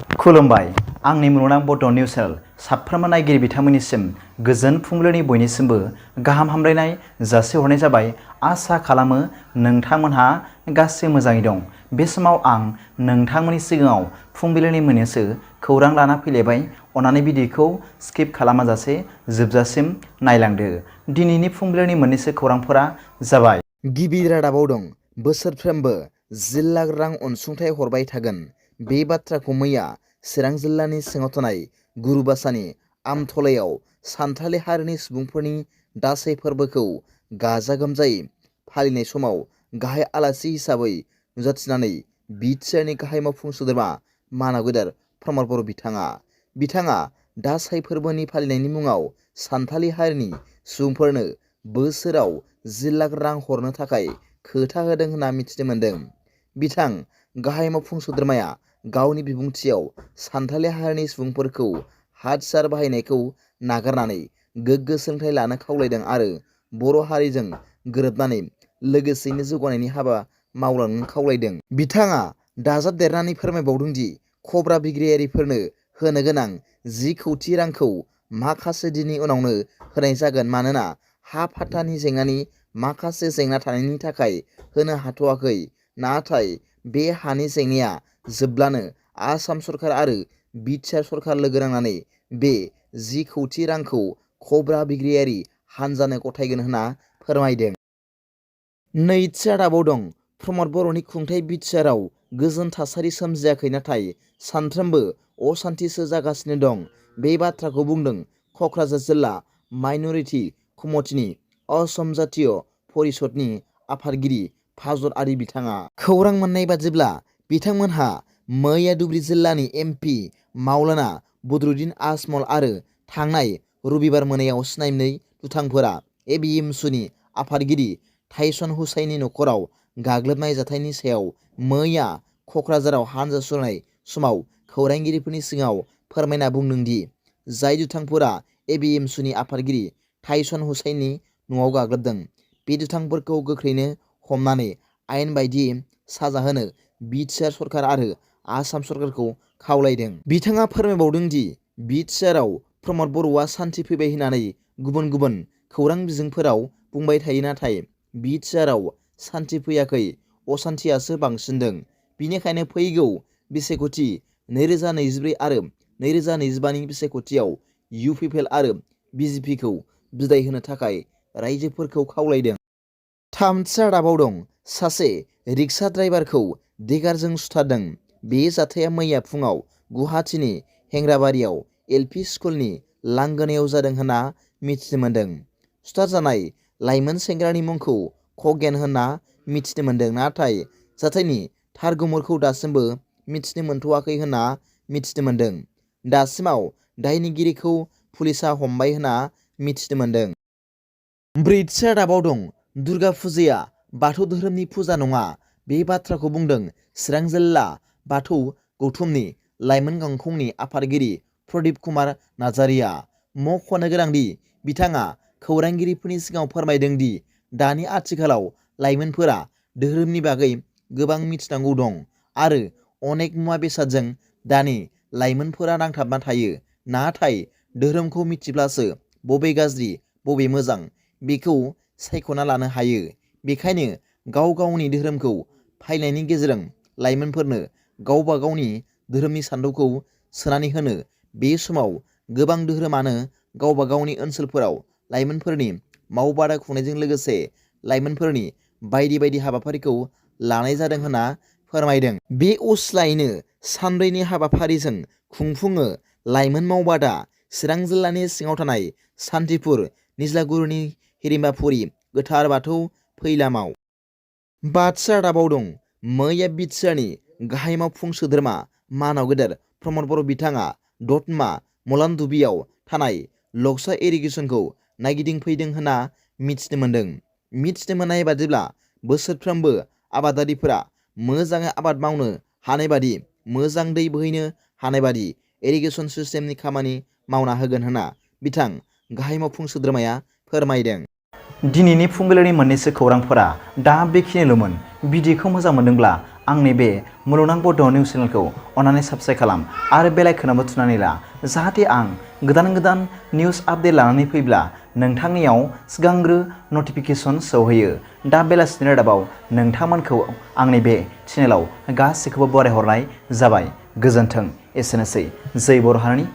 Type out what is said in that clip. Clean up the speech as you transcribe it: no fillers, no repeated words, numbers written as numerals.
खुलुमबाय आंनि मुलुगनां बड' निउस चेनेल साफ्रोमबो नायगिरि बिथांमोननिसिम गोजोन फुंबिलिनि बयनिसिमबो गाहाम हामलायनाय जासिहरनाय जाबाय। आसा खालामो नोंथांमोनहा गासै मोजाङै दं। बे समाव आं नोंथांमोननि सिगाङाव फुंबिलिनि मोननैसो खौरां लाना फैलायबाय। अन्नानै भिडिअखौ स्किप खालामाजासे जोबजासिम नायलांदो। दिनैनि फुंबिलिनि मोननैसो खौरांफोरा जाबाय। गिबि रादाबाव दं बोसोरफ्रोमबो जिल्ला रां अनसुंथाइ हरबाय थागोन। बे बाथ्राखौ मैया चिरां जिल्लानि सिङाव थानाय गुरुबासानि आमथलायाव सान्थालि हारिनि सुबुंफोरनि दासै फोरबोखौ गाजा गोमजायै फालिनाय समाव गाहाय आलासि हिसाबै नुजाथिनानै BTRनि गाहाय मावफुं सोद्रोमा मानाव गेदेर प्रमद बर' बिथाङा दासै फोरबोनि फालिनायनि मुङाव सान्थालि हारिनि सुबुंफोरनो बोसोराव जिल्ला रां हरनो थाखाय खोथा होदों होनना मिथिनो मोन्दों। बिथां गाहाय मावफुं सोद्रोमाया गावनि बिबुंथियाव सान्थालि हारिनि सुबुंफोरखौ हाथियार बाहायनायखौ नागारनानै गोग्गो सोलोंथाइ लानो खावलायदों आरो बर' हारिजों गोरोबनानै लोगोसेयैनो जौगानायनि हाबा मावलांनो खावलायदों। बिथाङा दाजाबदेरनानै फोरमायबावदों दि खब्रा बिग्रायारिफोरनो होनो गोनां 10 कौटि रांखौ माखासे दिननि उनावनो होनाय जागोन, मानोना हा फाट्टानि जेंनानि माखासे जेंना थानायनि थाखाय होनो हाथ'वाखै। नाथाय बे हानि जेंनाया जोबब्लानो आसाम सरकार आरो BTR सरकार लोगो नांनानै बे 10 कौटि रांखौ खब्रा बिग्रायारि हानजानो गथायगोन होनना फोरमायदों। नैथि रादाबाव दं प्रमद बर'नि खुंथाइ BTRआव गोजोन थासारि सोमजियाखै, नाथाय सानफ्रोमबो असान्थिसो जागासिनो दं। बे बाथ्राखौ बुंदों क'क्राझार जिल्ला माइन'रिटि कमिटिनि असम जातीय परिषदनि आफादगिरि फाजल आरि बिथाङा। खौरां मोननाय बादिब्ला बिथांमोनहा मैया धुबरी जिल्लानि MP मावलाना बदरुद्दिन आजमल आरो थांनाय रबिबार मोनायाव सिनायमोनै दुथांफोरा ABMSनि आफादगिरि थाइसन हुसैननि न'खराव गाग्लोबनाय जाथायनि सायाव मैया क'क्राझाराव हानजा सुरनाय समाव खौरांगिरिफोरनि सिगाङाव फोरमायना बुंदों दि जाय दुथांफोरा ABMSनि आफादगिरि थाइसन हुसैननि न'आव गाग्लोबदों, बे दुथांफोरखौ गोख्रैनो हमनानै आयेन बायदियै साजा होनो BTR सरकार आरो आसाम सरकारखौ खावलायदों। बिथाङा फोरमायबावदों दि BTRआव प्रमद बर'आ सान्थि फैबाय होननानै गुबुन गुबुन खौरां बिजोंफोराव बुंबाय थायो, नाथाय BTRआव सान्थि फैयाखै, असान्थियासो बांसिनदों। बिनिखायनो फैगौ बिसायख'थि 2024 आरो 2025नि बिसायख'थियाव UPPL आरो BJPखौ बिदाय होनो थाखाय रायजोफोरखौ खावलायदों। थामथि रादाबाव दं सासे रिक्सा ड्राइभारखौ देगारजों सुथारदों। बे जाथाया मैया फुङाव गुवाहाटीनि हेंग्राबारियाव LP स्कुलनि लांगोनायाव जादों होनना मिथिनो मोन्दों। सुथारजानाय लाइमोन सेंग्रानि मुंखौ खगेन होनना मिथिनो मोन्दों, नाथाय जाथायनि थार गुमुरखौ दासिमबो मिथिनो मोनथ'वाखै होनना मिथिनो मोन्दों। दासिमाव दायनिगिरिखौ पुलिसा हमबाय होनना मिथिनो मोन्दों। ब्रैथि रादाबाव दं दुर्गा फुजाया बाथौ धोरोमनि फुजा नङा। बे बाथ्राखौ बुंदों चिरां जिल्ला बाथौ गौथुमनि लाइमोन गांखंनि आफादगिरि प्रदीप कुमार नार्जारिया। मख'नो गोनांदि बिथाङा खौरांगिरिफोरनि सिगाङाव फोरमायदों दि दानि आथिखालाव लाइमोनफोरा धोरोमनि बागै गोबां मिथिनांगौ दं आरो अनेक मुवा बेसादजों दानि लाइमोनफोरा नांथाबना थायो। नाथाय धोरोमखौ मिथिब्लासो बबे गाज्रि बबे मोजां बेखौ सायख'ना लानो हायो। बेखायनो गाव गावनि धोरोमखौ फालिनायनि गेजेरजों लाइमोनफोरनो गावबा गावनि धोरोमनि सानथौखौ सोनानै होनो। बे समाव गोबां धोरोमानो गावबा गावनि ओनसोलफोराव लाइमोनफोरनि मावबादा खुंनायजों लोगोसे लाइमोनफोरनि बायदि बायदि हाबाफारिखौ लानाय जादों होनना फोरमायदों। बे असिलायैनो सानब्रैनि हाबाफारिजों खुंफुङो लाइमोन मावबादा चिरां जिल्लानि सिङाव थानाय सान्थिपुर निज्लागुरिनि हिरिम्बाफुरि गोथार बाथौ फैलामाव। बाथि रादाबाव दं मैया BTRनि गाहाय मावफुं सोद्रोमा मानाव गेदेर प्रमद बर' बिथाङा दतमा मलानदुबियाव थानाय लक्सा इरिगेसनखौ नायगिदिंफैदों होनना मिथिनो मोन्दों। मिथिनो मोननाय बादिब्ला बोसोरफ्रोमबो आबादारिफोरा मोजाङै आबाद मावनो हानाय बादि, मोजां दै बोहैनो हानाय बादि इरिगेसन सिस्टेमनि खामानि मावना होगोन होनना बिथां गाहाय मावफुं सोद्रोमाया फोरमायदों। दिनैनि फुंबिलिनि मोननैसो खौरांफोरा दा बेखिनिल'मोन। भिडिअखौ मोजां मोनदोंब्ला आंनि बे मुलुगनां बड' निउस चेनेलखौ अननानै साबस्क्राइब खालाम आरो बेल आइकनआवबो थुनानै ला जाहाथे आं गोदान निउस आपडेट लानानै फैब्ला नोंथांनियाव सिगांग्रो नटिफिकेसन सौहैयो। दा बेलासिनि रादाबाव नोंथांमोनखौ आंनि बे चेनेलाव गासैखौबो बरायहरनाय जाबाय। गोजोन्थों। एसेनोसै। जै बर' हारिनि